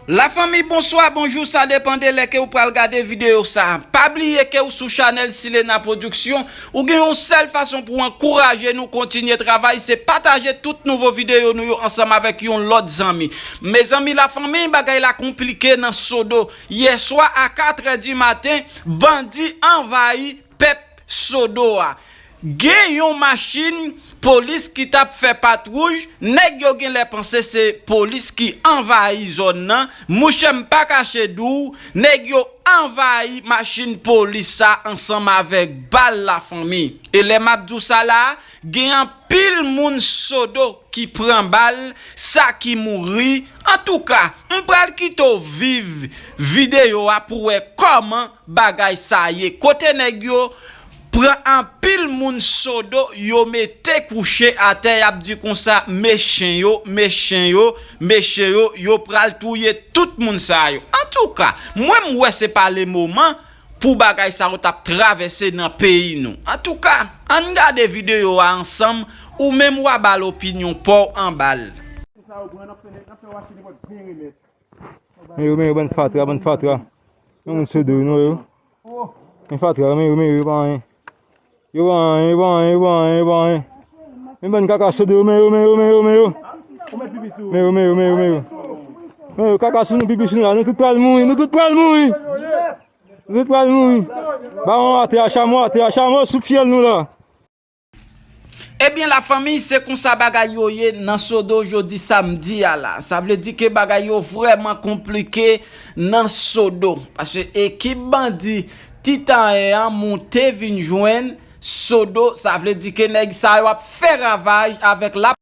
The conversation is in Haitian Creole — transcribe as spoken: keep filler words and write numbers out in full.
Lafanmi, bonswa, bonjou, sa depann de lè ke ou pral gade videyo sa. Pa bliye ke ou sou chanèl Silena Production, ou gen yon sèl fason pou ankouraje nou kontinye travay, se pataje tout nouvo videyo nou yo ansanm avèk yon lòt zanmi. Mezanmi, lafanmi, bagay la konplike nan Sodo. Yèswa a katrè di maten, bandi anvayi pèp Sodo a. Gen yon machin polis ki t ap fè patwouj, nèg yo genlè panse se polis ki anvayi zòn nan. Mouche, m pa kache di w, nèg yo anvayi machin polis sa ansanm avèk bal, lafanmi. E lè m ap di w sa la, gen anpil moun Sodo ki pran bal, sa ki mouri. Antouka, m pral kite w viv videyo a pou w wè kòman bagay sa ye. Kote nèg yo pran anpil moun Sodo, yo mete kouche atè, y ap di konsa, mechen yo, mechen yo, mechen yo, yo pral touye tout moun sa yo. Antouka, mwen m wè se pa le moman pou bagay sa yo t ap travèse nan peyi nou. Antouka, ann gade videyo a ansanm, ou menm w a ba l opinyon pa w anba l. Men yo, men yo, bann fatra, bann fatra. Yon moun Sodo, non, yo. Men fatra, men yo, men yo, yo pa anyen. Yo pa anyen, yo pa anyen, yo pa anyen, yo pa anyen. Men bann kaka Sodo, men yo, men yo, men yo, men yo. Men yo, men yo, men yo, men yo. Men yo, kaka sou nou, pipi sou nou la, nou tout pral mouri, nou tout pral mouri. Nou tout pral mouri. Bawon atè a, chamo atè a, chamo sou fyèl nou la. Ebyen, lafanmi, se konsa bagay yo ye nan Sodo jodi samdi a la. Sa vle di ke bagay yo vrèman konplike nan Sodo. Paske ekip bandi Titanyen an monte vin jwenn Sodo. Sa vle di ke nèg sa yo ap fè ravaj avèk la